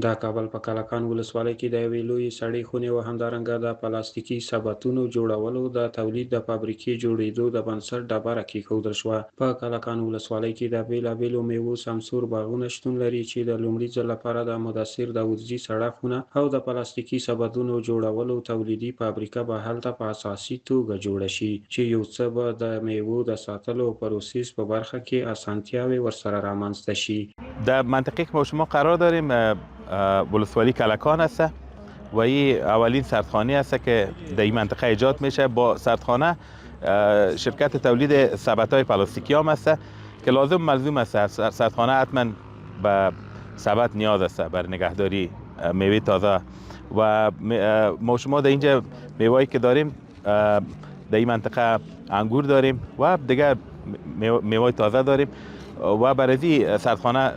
د کابل په کلکان ولسوالۍ کې د یوې لویې سړې خونې او همدارنګه د پلاستیکي سبتونو جوړولو د تولید د فابریکې جوړېدو د بنسټ ډبره کېښودل شوه. په کلکان ولسوالۍ کې د بېلابېلو مېوو سمسور باغونه شتون لري چې د لومړي ځل لپاره د مدثر داودزي سړه خونه او د پلاستیکي سبدونو جوړولو تولیدي فابریکه به هلته په اساسي توګه جوړه شي چې یو څه به د مېوو د ساتلو او پروسس په برخه کې اسانتیاوې ورسره رامنځته شي. در منطقه که ما شما قرار داریم ولسوالی کلکان است و این اولین سردخانه است که در این منطقه ایجاد میشه. با سردخانه شرکت تولید سبدهای پلاستیکی هم است که لازم ملزوم است. سردخانه حتما به سبد نیاز است بر نگهداری میوه تازه و ما شما در اینجا میوه‌ای که داریم، در این منطقه انگور داریم و دیگر میوه تازه داریم و بر ازی سردخانه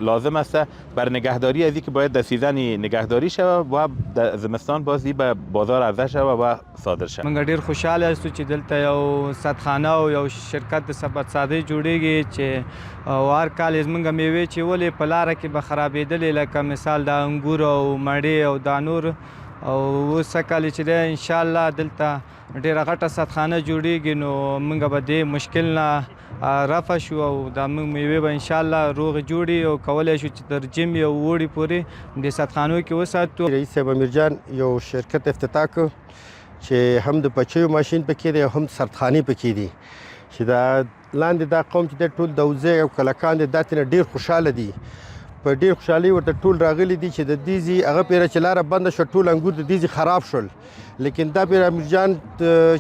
لازم است بر نگهداری ازی که باید در season نگهداری شود و در زمستان باز به بازار عرضه شود و صادر شود. موږ ډیر خوشاله یاستو چې دلته یو سردخانه او یو شرکت د سبد سازۍ جوړیږي، چې او هر کال زمونږ میوې چې ولې په لاره کې به خرابېدلې، لکه مثال د انګور او مڼې او دا نور، او اوس سږکال چې دی، انشاءالله دلته ډېره غټه سردخانه جوړیږي، نو موږ به دې مشکل نه رفع شو او دا موږ میوې به انشاءالله روغې جوړي او کولی شو چې تر ژمي او اوړي پورې د سردخانو کې وساتو. رئیس صاحب امیر جان یو شرکت افتتاح کړ چې هم د پچیو ماشین پکې دی او هم سردخانې پکې دي، چې دا لاندې دا قوم چې د ټول دوزی او کلکان دی، دا ترېنه ډېر خوشحاله دي. په ډېر خوشحالۍ ورته ټول راغلي دي چې د دې ځای هغه پیره چې لاره بنده شوه، ټول انګور د دې ځای خراب شول، لیکن دا پیره امیر جان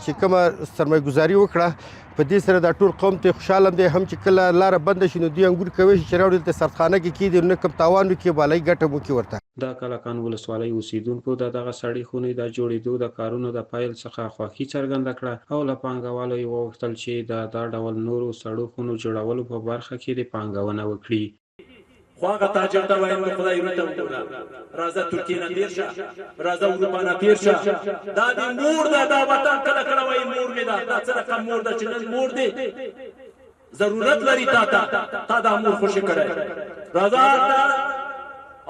چې کومه سرمایه ګذاري وکړه، په دې سره دا ټول قوم ته خوشحاله دی هم چې کله لاره بنده شي، نو دوی انګور کوی شي چې راوړي، دلته سردخانه کې کېږدي، نو نه کوم تاوان وکړي، بالایي ګټه هم وکړي ورته. د کلکان ولسوالۍ اوسېدونکو د دغه سړې خونې د جوړېدو د کارونو د پیل څخه خوښي څرګنده کړه او له پانګوالو یې وغوښتل چې د دا ډول نورو سړو خونو جوړولو په برخه کې دې پانګونه وکړي. خو هغه تاجر ته وایم، د خدای روی ته وګوره، راځه ترکیې نه تیر شه، راځه اروپا نه تیر شه. دا دې مور ده، دا وطن کله کله وایي مور مې ده. دا څه رقم مور ده چې نن مور دې ضرورت لري تا ته، تا دا مور خوشې کړی؟ راځه هلته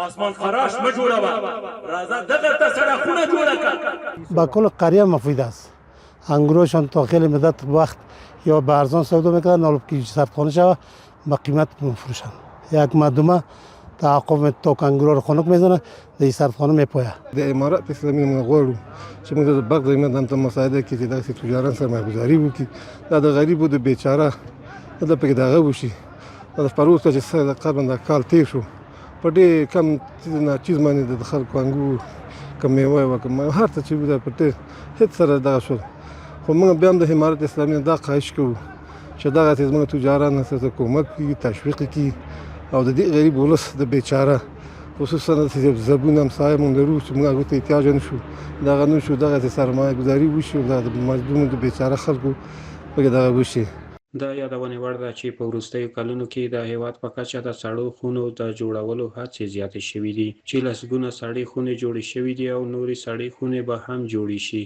آسمان خراش مه جوړوه، راځه دغلته سړه خونه جوړه کړه. به کل قریه مفید است. انگورشان تا خیلی مدت وقت یا به ارزان سودا میکنن، حالا که سردخانه شوه به قیمت میفروشن. یک مردمه تعاقب تا که انگورا رو خنک میزنه، در سردخانه میپایه. د امارت اسلامي موږ غواړو چې موږ د برق زمینه دلته مساعده کړي چې داسې تجاران سرمایه ګذاري وکړي، دا د غریبو د بیچاره دا پکې دغه وشي. دا د پروسه چې څه تقریبا دا کال تیر شو، په ډېر کم چیز نه چیز باندې د خلکو انګور که میوه وه که هر څه چې وي، دا په ډېر هېڅ سره دغه شول. خو موږ بیا هم د امارت اسلامي دا خواهش کوو چې دغسې زموږ تجاران سره کومک کړي، تشویق کړي او د دې غریب ولس د بیچاره، خصوصا داسې زبون همسایه مونږ لرو چې موږ هغو ته احتیاج نه شو، دغه نه شو، دغسې سرمایه ګذاري وشي او د مظلومو د بیچاره خلکو پکې دغه وشي. د یادونې وړ ده چې په وروستیو کلونو کې د هېواد په کچه د سړو خونو د جوړولو هڅې زیاتې شوې دي چې لسګونه سړې خونې جوړې شوې دي او نورې سړې خونې به هم جوړې شي.